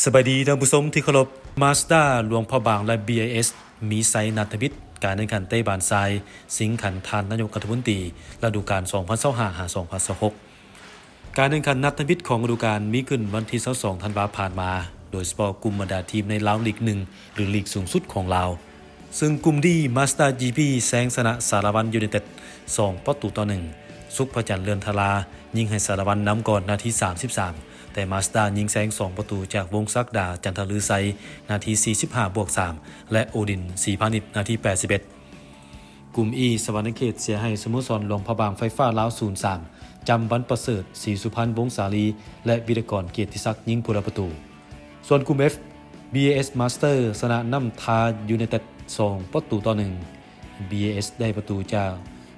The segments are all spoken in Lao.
ສະບາຍດີທ່ານຜູ້ຊົມທີ່ເຄົາລົບ. ມາສດ້າ ຫຼວງພະບາງ ແລະ ບີໄອເອສ ມີໄຊນັດທະມິດການແຂ່ງຂັນເຕະບານຊາຍຊິງຂັນທ່ານນາຍົກລັດຖະມົນຕີ ລະດູການສອງພັນຊາວຫ້າ ຫາ ສອງພັນຊາວຫົກ. ການແຂ່ງຂັນນັດທະມິດຂອງລະດູການມີຂຶ້ນວັນທີຊາວສອງທັນວາຜ່ານມາ, ໂດຍສະເພາະກຸ່ມບັນດາທີມໃນລາວລີກໜຶ່ງ ຫຼື ລີກສູງສຸດຂອງລາວ. ເຊິ່ງກຸ່ມດີ ມາສດ້າ ຈີພີ ແຊງຊະນະສາລະວັນ ຢູໄນເຕັດ ສອງປະຕູຕໍ່ໜຶ່ງ. ສຸກພະຈັນ ເລື່ອນທາລາ ຍິງໃຫ້ສາລະວັນນຳກ່ອນນາທີສາມສິບສາມ, ແຕ່ມາສດ້າຍິງແຊງສອງປະຕູຈາກວົງສັກດາ ຈັນທະລືໄຊ ນາທີສີ່ສິບຫ້າບວກສາມ ແລະ ໂອດິນ ສີພານິດ ນາທີແປດສິບເອັດ. ກຸ່ມອີ ສະຫວັນນະເຂດເສຍໃຫ້ສະໂມສອນຫຼວງພະບາງໄຟຟ້າລາວ ສູນສາມ, ຈຳວັນປະເສີດ ສີສຸພັນ ວົງສາລີ ແລະ ວິລະກອນ ກຽດຕິສັກ ຍິງຜູ້ລະປະຕູ. ສ່ວນກຸ່ມເອັຟ ບີໄອເອສ ມາສເຕີ ຊະນະນ້ຳທາ ຢູໄນເຕັດ ສອງປະຕູຕໍ່ໜຶ່ງ. ບີໄອເອສ ໄດ້ປະຕູຈາກ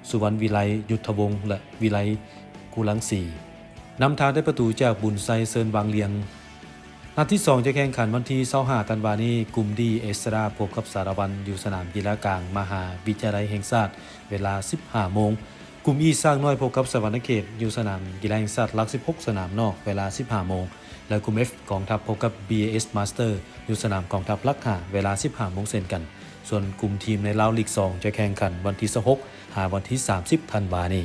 ສຸວັນ ວິໄລ ຍຸດທະວົງ ແລະ ວິໄລ ກຸລັງສີ. ນ້ຳທາໄດ້ປະຕູຈາກ ບຸນໄຊ ເຊີນວັງລຽງ. ນັດທີສອງຈະແຂ່ງຂັນວັນທີຊາວຫ້າທັນວານີ້. ກຸ່ມດີ ເອສຕາ ພົບກັບສາລະວັນ ຢູ່ສະໜາມກິລາກາງມະຫາວິທະຍາໄລແຫ່ງຊາດ ເວລາສິບຫ້າໂມງ. ກຸ່ມອີ ຊ້າງນ້ອຍ ພົບກັບສະຫວັນນະເຂດ ຢູ່ສະໜາມກິລາແຫ່ງຊາດຫຼັກສິບຫົກ ສະໜາມນອກ ເວລາສິບຫ້າໂມງ ແລະ ກຸ່ມເອັຟ ກອງທັບ ພົບກັບ ບີໄອເອສ ມາສເຕີ ຢູ່ສະໜາມກອງທັບຫຼັກຫ້າ ເວລາສິບຫ້າໂມງເຊັ່ນກັນ. ສ່ວນກຸ່ມທີມໃນລາວລີກສອງ ຈະແຂ່ງຂັນວັນທີຊາວຫົກ ຫາວັນທີສາມສິບທັນວານີ້.